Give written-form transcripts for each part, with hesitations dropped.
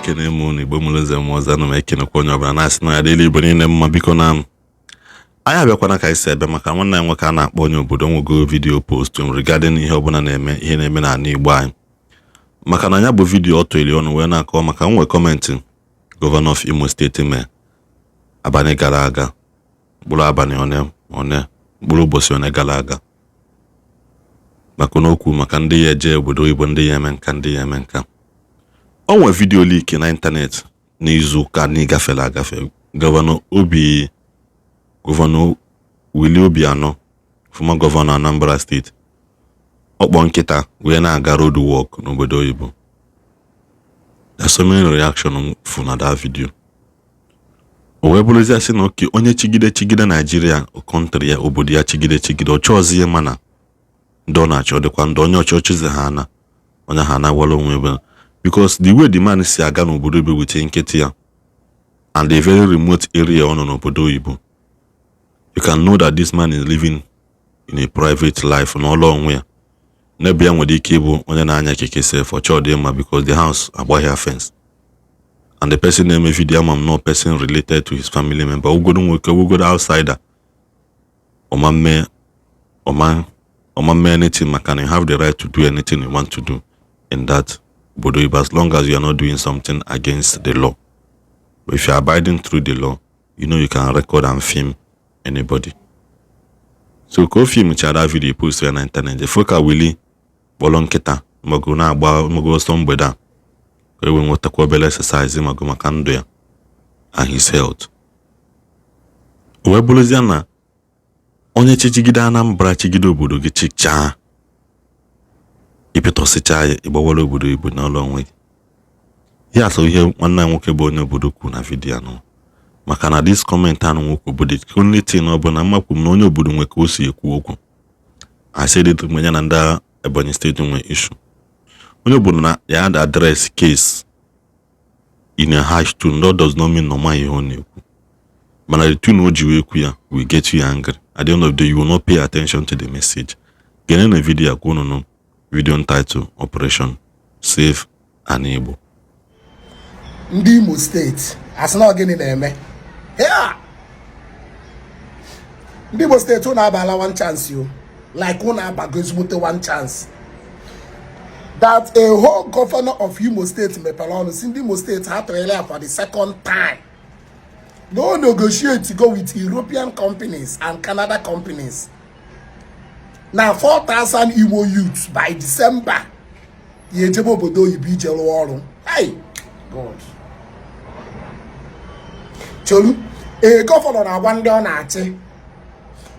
Ekene m unu, Igbo mụrụ nze m ọzọ. Ana m ekenekwa onye ọbụla na-asị na ya dịla Igbo niile mma. Biko na anyị abịakwana ka anyị si abịa maka nwanne anyị nwoke a na-akpọ onye obodo nwego video post regarding ihe ọbụla na-eme, ihe na-eme n'ala Igbo anyị, maka na ya bụ video ọ tụrụ ọnụ wee na-akọwa maka nwe comment governor of Imo State mee abalị gara aga, mkpụrụ abalị one one, mkpụrụ ụbọchị one gara aga, maka n'okwu maka ndị ya eje obodo oyibo, ndị ya eme nka, ndị ya eme nka. O nwere video leak na ịntanetị n'izu ụka n'ịgafere agafe. Governor Obi, Governor Willie Obianọ, former governor Anambra State, ọkpọ nkịta wee na-aga road work n'obodo oyibo. There's so many reaction fụ na that video. O wee bụrụzie sị na oke onye chigide chigide Naijiria, country ya, obodo ya, chigide chigide, ọ chọọzi ihe, mana ndị ọ na-achọ dịkwa ndụ. Onye ọchị ọchịzi ha ana onye ha anawala onwe ebe, because the way the man si aga n'obodo oyibo with nkịtị ya and a very remote area ọ nọ n'obodo oyibo, you can know that this man is living in a private life n'ọlụ onwe ya. N'ebe ya nwere ike ịbụ onye na-anya keke sef, ọ chọọ dị mma, because the house agbaghị fence and the person na-eme video, ama m no person related to his family member, ugodo nwoke, ugodo outsider, ọma mme ọma ọma mme anything, maka na you have the right to do anything you want to do in that obodo oyibo as long as you are not doing something against the law. But if you are abiding through the law, you know you can record and film anybody. So ka o film chara video, post ya na ịntanetị, fụ ka Willie kpọrọ nkịta mago na-agba mago ọsọ mgbede a, ka e wee nwetakwa obere exercise mago maka ndụ ya and his health. O wee bụrụzie na onye chichigide Anambra, chigide obodo gị, chichaa ịpịtọsịchaa ya, ịgbawara obodo oyibo n'ụlọ onwe gị. Ya asọ ihe nwanne anyị nwoke bụ onye obodo kwuru na video anụ, maka na this comment anụ nwoke obodo, the only thing ọ bụ na mmakwu m na onye obodo nwe ka o si ekwu okwu. I said it mgbe ya na ndị Ebonyi State nwe issue. Onye obodo na ya address case in a harsh tone, that does not mean na ọ maghị ihe ọ na-ekwu, mana the tone o ji wee kwu ya will get you angry. At the end of the day, you will not pay attention to the message. Gene na video a ka unu nụ. Video title: Operation Save Ana Igbo. Ndị Imo State, asị na ọ gịnị na-eme ya? Ndị Imo State, unu abala one chance o, like unu abago ezigbote one chance that a whole governor of Imo State mepere ọnụ si ndị Imo State ha tụrụla ya for the second time no negotiate go with European companies and Canada companies na 4,000 Imo youths by December ya ejebe obodo oyibo ije rụọ ọrụ. Hey God, cholu ee, governor na-agwa ndị ọ na-achị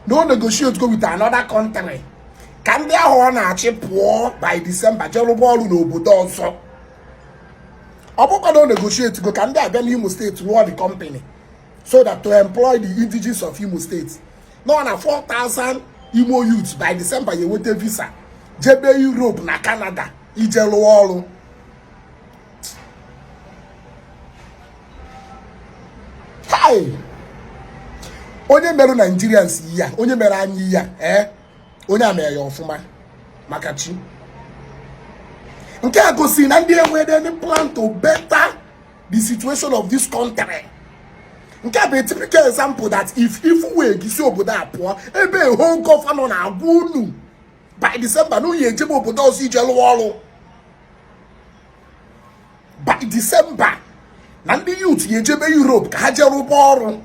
na o negotiate go with another country ka ndị ahụ ọ na-achị pụọ by December jee rụba ọrụ n'obodo ọzọ. Ọ bụkwa na o negotiate go ka ndị abịa n'Imo State rụọ the company so that to employ the indigenes of Imo State, nọ na 4,000 Imo youths by December ya enweta visa jebe Europe na Canada ije rụọ ọrụ. Hai, onye mere Nigerians ya, onye mere anyị ya, ee, onye a mere ya ọfụma maka chi. Nke a gosi na ndị enwere any plan to better the situation of this country. Nke a bụ a typical example that if ifu wee gị si obodo a pụọ, ebe a whole governor na-agwa unu by December na unu ejebe obodo ọzọ ije rụọ ọrụ by December, na ndị youth ya ejebe Europe ka ha jee rụba ọrụ,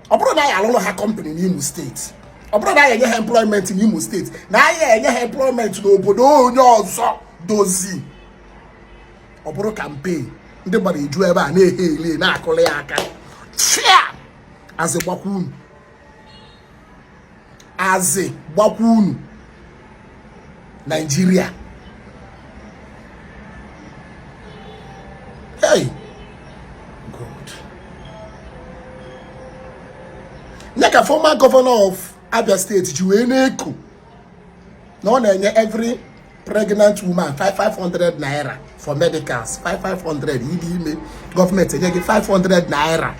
ọ bụrụ na anyị alụrụ ha company n'Imo State, ọ bụrụ na anyị enye ha employment n'Imo State, na anyị enye ha employment n'obodo onye ọzọ dozi, ọ bụrụ campaign, ndị gbara eju ebe a na-ehe ele na-akụrụ ya aka. Chia azị gbakwa unu, azị gbakwa unu Naijiria. Hey God, nye ka former governor of Abia State ji wee na-eku na ọ na-enye every pregnant woman 5500 naira for medicals. 5500, ịdị ime, gọọmenti enye gị 500 naira,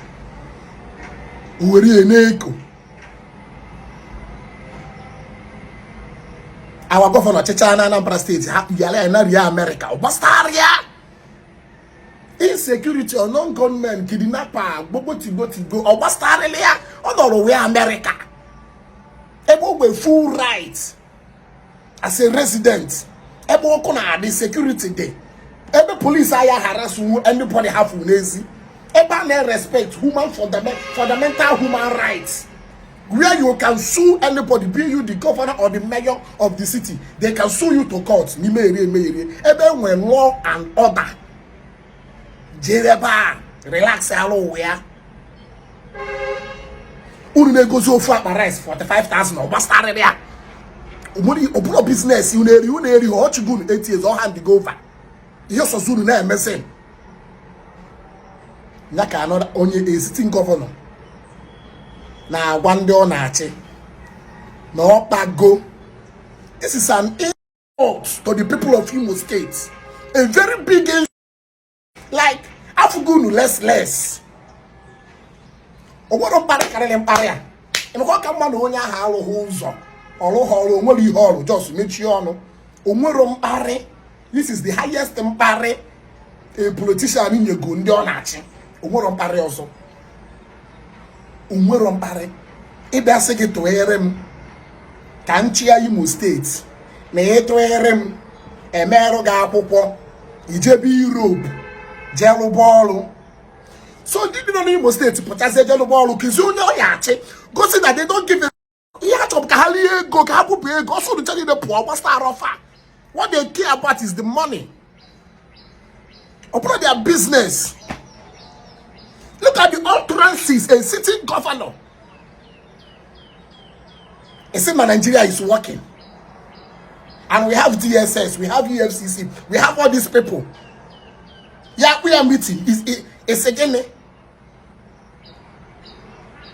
were ya na-eko. Our governor chịchaa na Anambra State, ha yara ya na rie Amerịka, ọ gbasara ya. Insecurity, unknown gunmen, kidnapper, gbogbo tigbo tigbo, ọ gbasarịla ya. Ọ nọrọ wee Amerịka ebe o nwe full right as a resident, ebe ọkụ na-adị, security dị, ebe police aya harassụ anybody hafụ n'ezi, ebe a na-respect human fundamental human rights, where you can sue anybody, be you the governor or the mayor of the city, they can sue you to court n'ime eri eme eri, ebe enwe law and order. Jere ebe a relax ala ụwa ya. Unu na-egozi ofu akpa rice 45,000, ọ gbasarịrị ya. Ọ bụrụ business unu eri, unu eri. Ọ chịgo unu 8 years, ọ hand go over. Ihe ọsọzọ unu na-emesị ya ka anọ. Onye a sitting governor na-agwa ndị ọ na-achị na ọ kpago. This is an insult to the people of Imo State, a very big insult. Like, afụgo unu less less. O nwere mkparị karịrị mkparị a? Emekwa ka mma na onye ahụ alụghị ụzọ, ọlụghị ọrụ, onwere ihe ọrụ, just mechie ọnụ. Onwere mkparị. This is the highest mkparị a politician nyego ndị ọ na-achị. Onwere mkparị ọzọ, onwere mkparị. Ịbịa sị gị tụghere m ka m chịa Imo Steeti, na ịtụghere m, emerụ gị akwụkwọ, ijebe Europe jee rụba ọrụ. So ndị dị nọ n'Imo Steeti pụtazie jee rụba ọrụ, kezi onye ọ ya achị, gosi na they don't give a. Ihe ha chọrọ ka ha rie ego, ka ha bupụ ego ọsọ ncha niile pụọ gbasara ọfa. What they care about is the money, ọ bụrụ their business. Look at the utterances a sitting governor is saying na Nigeria is working and we have DSS, we have EFCC, we have all these people. Yeah, we are meeting is again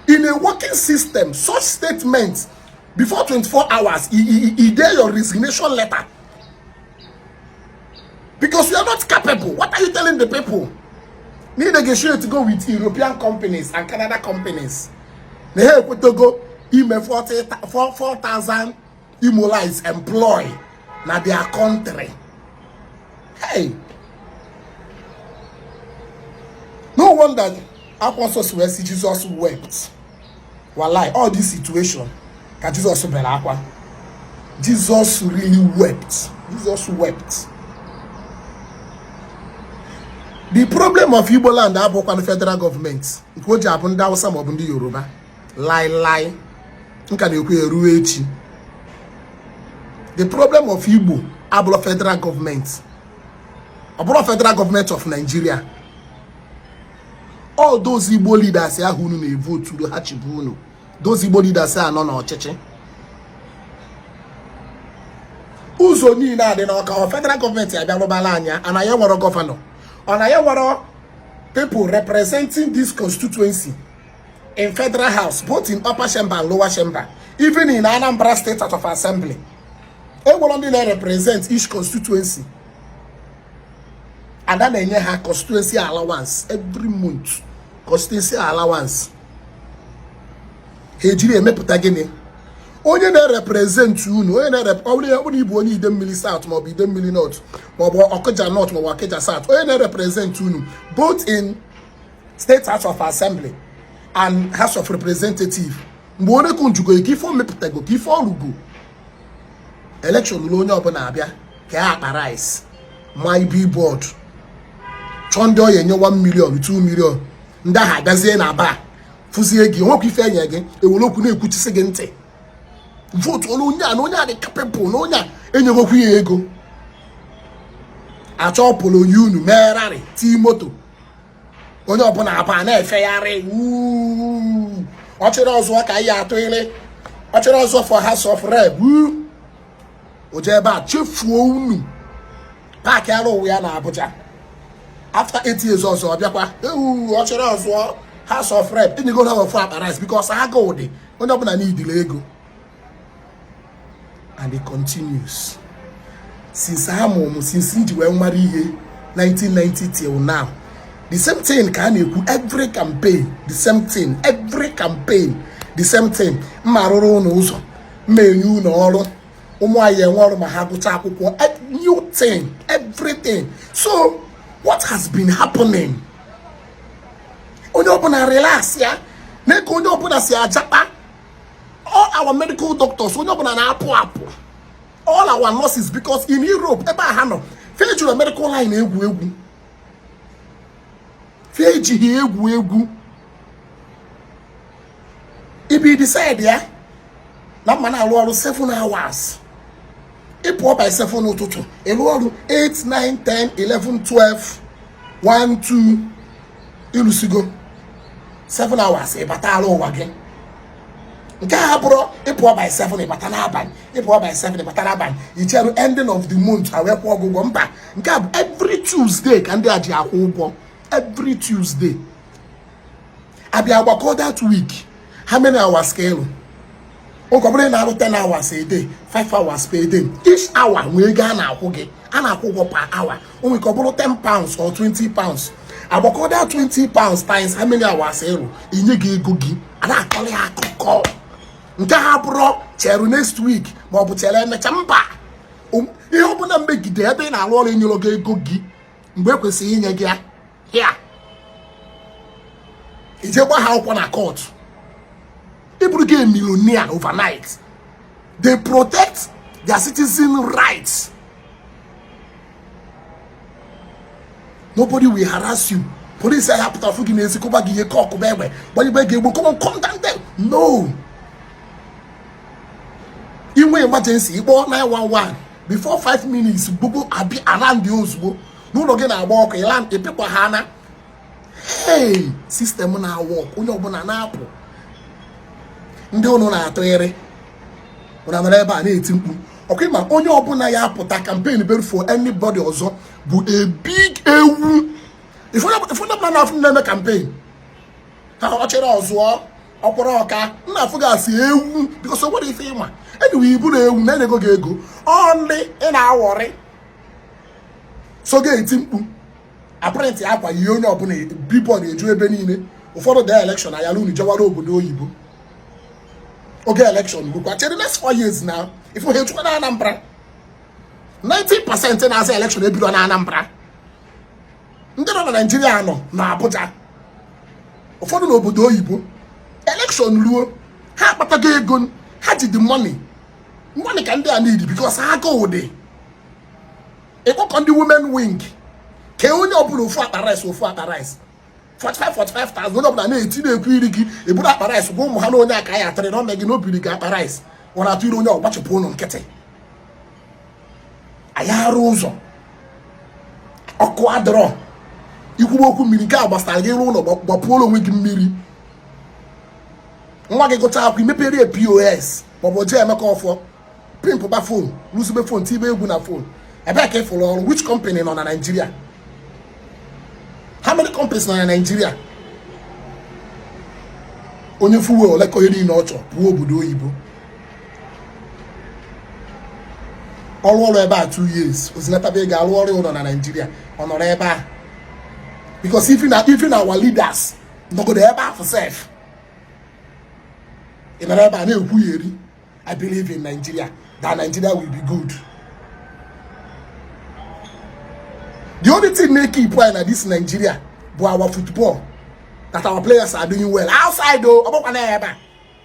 in a working system. Such statements, before 24 hours, e dey your resignation letter, because you are not capable. What are you telling the people? Need negotiate to go with European companies and Canada companies na ha ekwetogo ime 4,000 Imolites employ na their country. Hey, no wonder akwụkwọ nsọ si wee sị Jesus wept. Walai, all this situation ka Jesus bere akwa. Jesus really wept. Jesus wept. The problem of Igbo land abụkwanụ federal government nke o ji abụ ndị Hausa maọbụ ndị Yoruba. Lai nka na-ekwu eruo echi. The problem of Igbo abụrụ federal government, ọ bụrụ federal government of Nigeria. All those Igbo leaders ahụ unu na-evotu ha chibu unu, those Igbo leaders a nọ n'ọchịchị, ụzọ niile adị n'Ọka, ọ federal gọọmenti abịa rụbala anya. Ana ya nwere governor, ọ na ya nwere people representing this constituency in federal house, both in upper chamber and lower chamber, even in Anambra State House of Assembly. Enwere ndị na-represent each constituency and a na-enye ha constituency allowance every month. Constituency allowance ha ejiri emepụta gịnị? Onye na-represent unu, onye na-erep, ọ bụrụ ịbụ onye Idemmili South maọbụ Idemmili North maọbụ Ọkịja North maọbụ Ọkịja South, onye na-represent unu both in State House of Assembly and House of Representative, mgbe onye kunjugo ka ife o mepụtago, ka ife ọrụgo, election ụlọ, onye ọbụla abịa ka akpa rice ma billboard, chọọ ndị ọ ya enye 1 million, 2 million. Ndị ahụ abịazie na aba fụzie gị, onwekwa ife enye gị, ewere okwu na-ekwuchisi gị ntị, vote onye onye a na onye a dị capable, na onye a enyegokwu ya ego. Achọ pụrụ onye unu megharị tii moto, onye ọbụla aba na-efegharị. Ọchịrị ọzọ ka anyị atụ ile ọchịrị ọzọ for House of Rep, o jee ebe a chefuo unu, paakị arụ ụwa ya na Abuja. After 8 years ọzọ, ọ bịakwa ewu ọchịrị ọzọ House of Rep, enyego ha ofu akpa rice, because agụụ dị, onye ọbụla n'idile ego. And it continues since amụ m, since m ji wee mara ihe, 1990 till now, the same thing ka a na-ekwu every campaign, the same thing every campaign, the same thing. Mma arụrụ ụnụ ụzọ, mma enye unu ọrụ, ụmụ anyị enwe ọrụ ma ha gụchaa akwụkwọ. New thing, everything. So What has been happening? Onye ọbụla relax ya na ka onye ọbụla si ajakpa. All our medical doctors, onye ọbụla na-apụ apụ, all our nurses, because in Europe ebe a ha nọ, fa ejirọ medical line egwu egwu, fa ejighị egwu egwu. Ibi decide ya na mma na-arụ ọrụ 7 hours, ị pụọ by 7 ụtụtụ, ịrụ ọrụ 8, 9, 10, 11, 12, 1, 2, ịlụsigo 7 hours, ịbata ala ụwa gị. Nke a bụrụ ịpụọ by 7 ịbata n'abalị, ịpụọ by 7 ịbata n'abalị, icheru ending of the month a wee kwụọ gị ụgwọ. Mba, nke a bụ every Tuesday ka ndị a ji akwụ ụgwọ. Every Tuesday abịa gbakọ that week, how many hours ka ịlụ. Oge ọ bụrụ ị na-arụ 10 hours a day, 5 hours per day, each hour nwee ego a na-akwụ gị. A na-akwụ ụgwọ per hour. O nwere ka ọ bụrụ £10 or £20. Agbakọ that £20 times how many hours ịrụ, enye gị ego gị. A na-akọrọ ya akụkọ. Nke ha bụrụ chere next week ma ọ bụ chere emecha. Mba, ihe ọbụla mmegide ebe ị na-arụ ọrụ enyere gị ego gị mgbe ekwesịghị inye gị ya, ya ije gba ha akwụkwọ na court, ịbụrụ gị millionaire overnight. They protect their citizen rights. Nobody will harass you. Police ahụ apụta fụ gị n'ezi kụba gị ihe ka ọkụba egbe gbanyebe gị egbe. Come on, come down there. No, inwe emergency, ịkpọ 911 before 5 minutes, gbogbo abịa around ozugbo n'ụlọ gị na-agba ọkụ, ịla ịpịkwa ha na hey, system na-awork. Onye ọbụla na-apụ, ndị ụnụ na-atụgharị ụna nọrọ ebe a na-eti mkpu ọkwa ịma. Onye ọbụla ya apụta campaign bere for anybody ọzọ bụ a big ewu. Ife onye ọbụla na-afụ na-eme campaign ka ọ chịrị ọzụọ ọkwụrụ ọka nna afụ gasị ewu, because o nwere ife ịma. Anyway, ibu na ewu na-enyego gị ego ọ ndị ị na-awọrị so ga-eti mkpu aprịntị akwa ihe onye ọbụla billboard eju ebe niile. Ụfọdụ dee election ayala unu jewara obodo oyibo oge election rukwa, chere next 4 years na ife ha echukwa na Anambra. 90% na-aza election ebido na Anambra. Ndị nọ na Naijiria nọ na Abuja, ụfọdụ n'obodo oyibo. Election ruo, ha akpatago ego, ha ji the money. Money ka ndị a need, because agụụ dị. Ịkpọkọ ndị women wing, kee onye ọbụla ofu akpa rice, ofu akpa rice 45 45,000. Onye ọbụla na-eti na-ekwu iri gị eburu akpa rice gwa ụmụ ha na onye aka ya atịrị na ome gị na obiri gị akpa rice. Ọ na-atụ iri onye ọgbachipụ ụnụ nkịtị. Anyị arụ ụzọ, ọkụ adọrọ, ikwugbo okwu mmiri nke a gbasara gị. Ịrụ ụlọ, gbapuoro onwe gị mmiri. Nwa gị gụcha akwụkwọ, imepere ya POS maọbụ jee Emeka Ọfọ pimpụba phone, rụzibe phone, tibe egwu na phone. Ebee ka ị fụrụ ọrụ? Which company nọ na Nigeria? How many companies nọ na Nigeria? Onye fuwe olekọ ihe niile ọ chọrọ pụọ obodo oyibo, ọrụ ọrụ ebe a 2 years, ozinataba ego, alụ ọrụ ụlọ na Nigeria, ọ nọrọ ebe a. Because if na our leaders nọgodo ebe afọ sef, ị nọrọ ebe a na-ekwugheri, "I believe in Nigeria, that Nigeria will be good." The only thing na-ekeep anyị na this Nigeria bụ our football, that our players are doing well outside o. Ọ bụkwa na ebe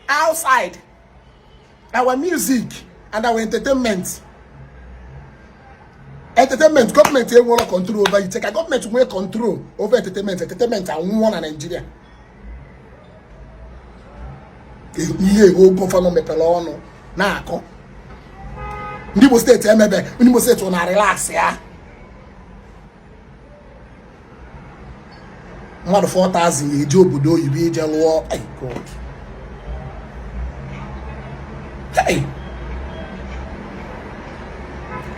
a outside, our music and our entertainment. Entertainment, gọọmenti enwere control over it. Ka gọọmenti nwee control over entertainment, entertainment anwụọ na Nigeria. Ihe ego governor mepere ọnụ na-akọ ndị Imo steeti emebe, ndị Imo steeti na relax ya. Mmadụ 4000 eje obodo oyibo ije lụọ. God, hey,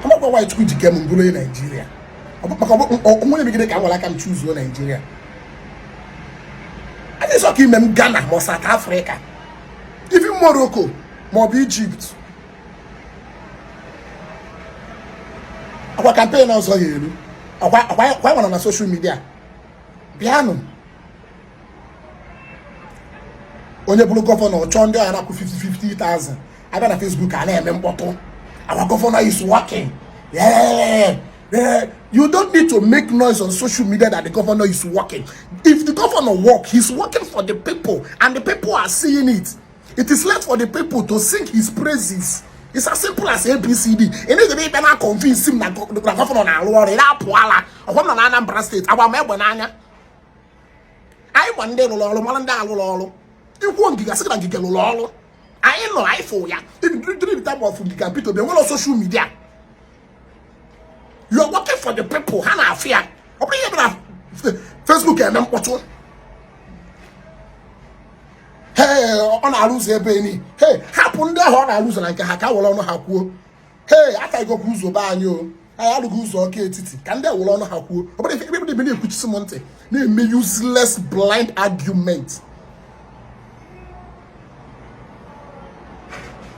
amakwa nwaanyị Chukwu ji kee m bụrụ onye Naijiria, maka onwe megide ka m nwere aka m choosuo Naijiria. Adịghị sọ ka ime m Ghana ma South Africa, even Morocco ma ọ bụ Egypt. Ọkwa campaign ọzọ ya eru, ọkwa nwere na social media. Bịanụ, onye bụrụ governor chọọ ndị ọya na-akwụ 50 50,000, abịa na Facebook a na-eme mkpọtụ, "Our governor is working." Yeah. You don't need to make noise on social media that the governor is working. If the governor work, he's working for the people, and the people are seeing it. It is left for the people to sing his praises. It's as simple as ABCD. Ị na-ejebe ikpe na convince m na governor na-alụ ọrụ, ị na-apụ ala. Ọkwa m nọ na Anambra State, agba m egbe n'anya. Anyị ma ndị rụrụ ọrụ, mara ndị alụrụ ọrụ. Ikwuo Ngige, sị na Ngige rụrụ ọrụ. Anyị nọ, anyị fụ ya. During the time of Ngige and Peter Obi, enwere social media. You are working for the people, ha na-afụ ya. Ọ bụrụ ihe bụ na Facebook eme mkpọtụ. Hey, ọ na-alụ ụzọ ebe ni. Hey, hapụ ndị ahụ ọ na-alụ ụzọ na nke ha ka were ọnụ ha kwuo. Hey, ataghịkwa ụzọ be anyị o. Anyị alụghị ụzọ ọka etiti ka ndị ewere ọnụ ha kwuo. Ọ bụrụ ebe ebe na-ekwuchisi m ntị na-eme useless blind argument.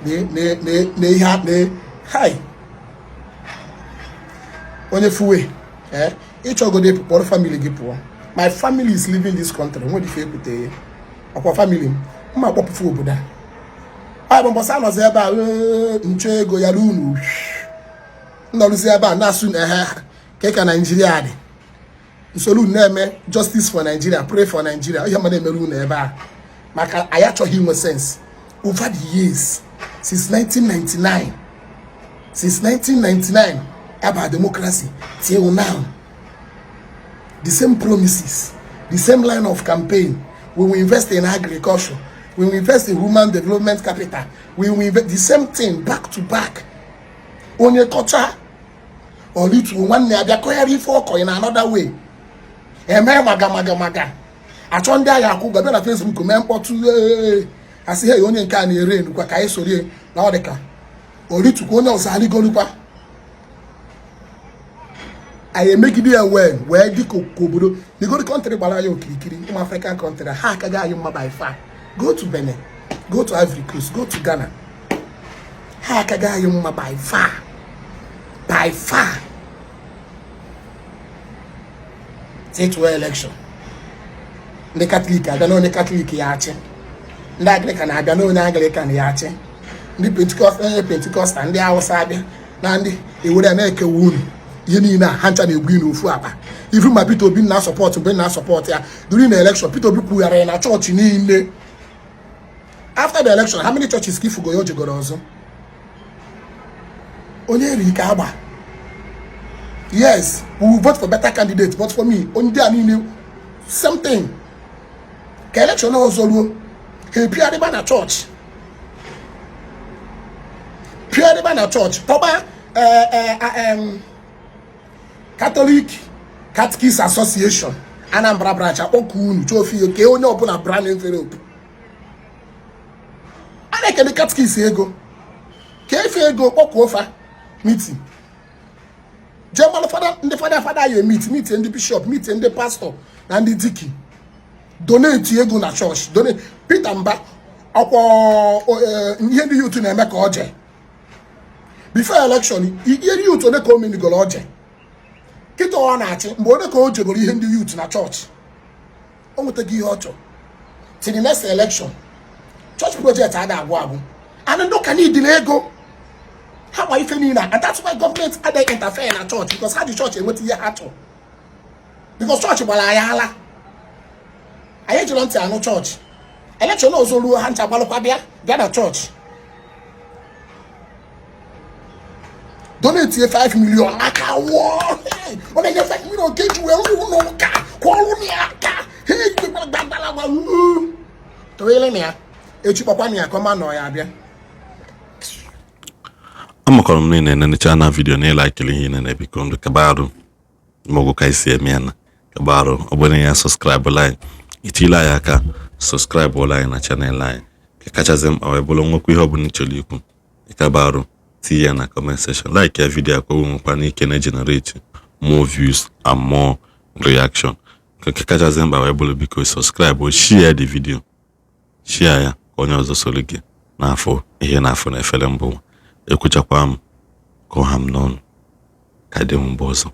Na ihe na hai onye fuwe ịchọgodo ịpụ, kpọrọ family gị pụọ. My family is leaving this country. Nwere ife ekwute ya ọkwa family m mma akpọpụfu obodo a. Ọ bụ mbọsị anọzi ebe a nchọ ego ya unu nnọrụzi ebe a na-asụ ehe ka ka Naijiria dị nsolu na-eme justice for Nigeria, pray for Nigeria. Ihe mmadụ emere unu ebe a maka anyị achọghị inwe sense. Over the years, since 1999, since 1999 about democracy till now, the same promises, the same line of campaign. We will invest in agriculture, we will invest in human development capital, we will invest the same thing back to back. Onye kọcha olituo nwanne ya bịa kọghara ife ọkọ in another way, eme maga maga maga, achọ ndị agha akwụ ụgwọ bịa na Facebook mee mkpọtụ, asị hey, onye nke a na-ere enukwa ka anyị sorie na ọ dịka olitukwa onye ọzọ arịgolukwa. Anyị emegide ya wee wee dị ka obodo nigoro country gbara ya okirikiri. Ụmụ African country ha akaghị anyị mma by far. Go to Benin, go to Ivory Coast, go to Ghana, ha akaghị anyị mma by far, by far. Tituo election, ndị Katọlik abịa na onye Katọlik ya achị, ndị Anglican abịa na onye Anglican ya achị, ndị Pentikọst onye Pentikọstal, ndị Awụsa abịa na ndị ewere na-ekewa unu. Ihe niile a ha ncha na-egwu n'ofu akpa. Ifu ma Peter Obi na support, mgbe na support ya during the election, Peter Obi kwugharị ya na chọọchị niile. After the election, how many churches ka ifugo ya o jegoro ọzọ? Onye eri ike agba. Yes, we will vote for better candidate, but for me, ndị a niile same thing. Ka election ọzọ ruo, ha epigharịba na chọọchị, pịarịba na chọọchị, kpọba Catholic Catechist Association Anambra branch, akpọkọ unu chọọ kee onye ọbụla brown envelope. A na-ekele catechist ego ka efe ego, kpọkuo fa meeting, jee gbalụ fada, ndị fada fada ya meet meet ndị bishọp, meet ndị pastọ na ndị deacon, donate ego na chọọchị, donate. Peter Mba ọkwọ ihe ndị youth na-eme ka ọ jee before election, ihe youth one ka o menigoro ọ jee kịta ọ na-achị, mgbe one ka o jegoro ihe ndị youth na chọọchị, o nwetaghị ihe ọ chọrọ. Till the next election, church project ada agwụ agwụ, and ndị ụka niile ego ha gba ife niile, and that's why gọọmenti adịghị interfere na chọọchị, because ha ji chọọchị enweta ihe ha chọrọ, because chọọchị gbara anyị ala, anyị ejiri ntị anụ chọọchị. Election ọzọ ruo, ha ncha gbalụkwa bịa bịa na chọọchị, donate 5 million aka wụọ ọ na-enye 5 million ka eji wee rụọ ụlọ ụka ka ọrụ na ya aka ha towele na ya echi kpọkwa na ya ka ọma nọ ya abịa. Amakọrọ m niile na-enecha na video na ịlakiri ihe niile. Biko ndụ kaba arụ maọbụ ka esi eme ya na kaba arụ. Ọ bụrụ na ya subscribe anyị, itile anyị aka, subscribe ụlọ anyị na channel anyị, ka kachasị mkpa wee bụrụ nwekwa ihe ọbụla ị chọrọ ikwu, ịkaba arụ tinye ya na comment section, like ya video akwa nwekwa n'ike na generate more views and more reaction. Nke kachasị mkpa wee bụrụ, biko subscribe, share the video, share ya ka onye ọzọ soro gị n'afọ ihe na-afọ na efere mbụ. Ekwuchakwa m ka ọha m n'ọnụ ka dị mgbe ọzọ.